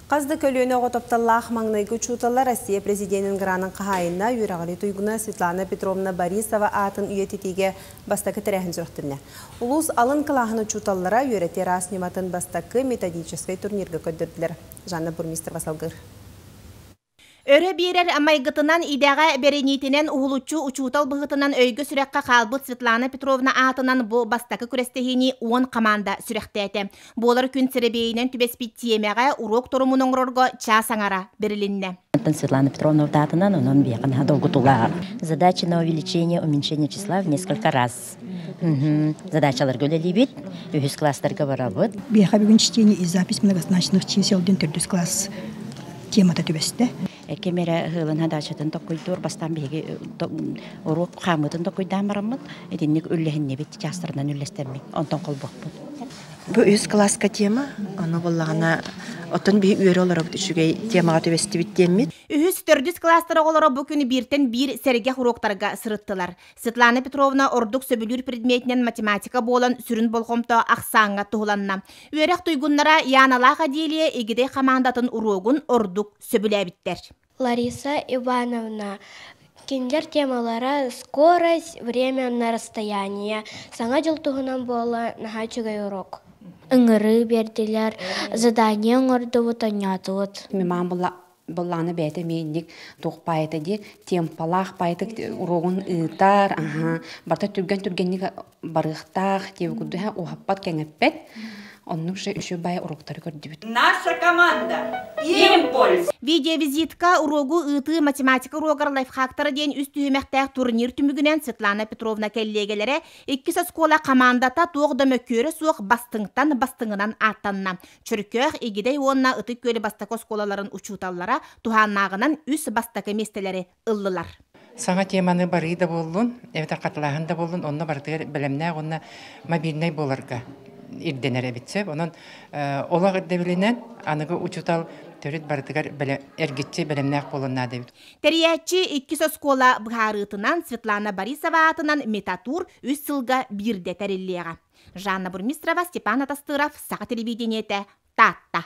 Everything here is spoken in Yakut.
Хас да көлүөнэ оҕо тапталлаах маҥнайгы учуутала, Россия Президенин гранын хаһаайына, үөрэҕирии туйгуна Светлана Петровна Борисова аатын үйэтитиигэ бастакы тэрээһин сүрэхтэннэ. Улуус алын кылааһын учууталлара үөрэтии араас ньыматын бастакы методическай турнирга көрдөрдүлэр. Жанна Бурмистрова салгыыр. Өрө биэрэр майгытынан, идэҕэ бэриниитинэн уһулуччу учуутал быһыытынан өйгө-сүрэххэ хаалбыт Светлана Петровна аатынан бу бастакы күрэстэһиини 10 хамаанда сүрэхтээтэ. Буолар күн сэрэбиэйинэн түбэспит тиэмэҕэ уруок торумун оҥорорго чаас аҥара бэрилиннэ. Светлана Петровна аатынан онон биэхэ долгутуулаах. Задача на увеличение, уменьшение числа в несколько раз. Задачаларга үлэлиибит, үһүс класстарга барабыт. Биэхэ бүгүн чтение и запись многозначных чисел диэн төрдүс класс темата түбэстэ. Ким эрэ ыһыылын задачатын токуйдуур, бастаан биһиги уруок хаамыытын токуйдаан бараммыт, итинник үллэһиннибит, чаастарынан үллэстэммит, онтон холбуохпут. Бу үс класска тема, ону буллаҕына оттон биһи үөрэ олоробут үчүгэй темаҕа түбэстибит диэммит. Үһүс, төрдүс класстар оҕолоро бу күн бииртэн биир сэргэх уруоктарга сырыттылар. Светлана Петровна ордук сөбүлүүр предметинэн математика буолан сүрүн болҕомто ахсааҥҥа туһуланна. Үөрэх туйгуннара Яналаах Аделия Игидэй хамаандатын уруогун ордук сөбүлээбиттэр. Лариса Ивановна кинилэр темалара скорость, время на расстояние. Саҥа дьыл туһунан буола наһаа үчүгэй урок. Ыҥырыы биэрдилэр, задание оҥордубут, оонньоотубут. Мамам буллааны бэйэтэ эмиэ туох паайта дии темпалаах паайтык уруогун ыытар, аха, барыта түргэн-түргэнник барыахтаах диэбит курдук уһаппат, кэҥэппэт. Оннук же үчүгэй уруоктары көрдүбүт. Наша команда «Импульс». Видеовизитка, уруогу ыытыы, математика уруогар лайфхактара диэн үс түһүмэхтээх турнир түмүгүнэн Светлана Петровна кэллиэгэлэрэ иккис оскуола хамаандата туох да мөккүөрэ суох бастыҥтан бастыҥынан ааттанна. Чөркөөх, Игидэй уонна Ытык Күөл бастакы оскуолаларын учууталлара туһааннааҕынан үс бастакы миэстэлэри ыллылар. Саҥа теманы барыы да буоллун, эбэтэр хатылааһын да буоллун, онно барытыгар бэлэмнээх уонна мобильнай буоларга ирдэнэр эбит сөп. Онон олох ирдэбилинэн аныгы учуутал төрүт барытыгар эргиччи бэлэмнээх буолуон наада эбит. Тэрийээччи иккис оскуола быһаарыытынан Светлана Борисова аатынан метатур үс сылга биирдэ тэриллиэҕэ. Жанна Бурмистрова, Степан Атастыров, Саха телевидениетэ, Таатта.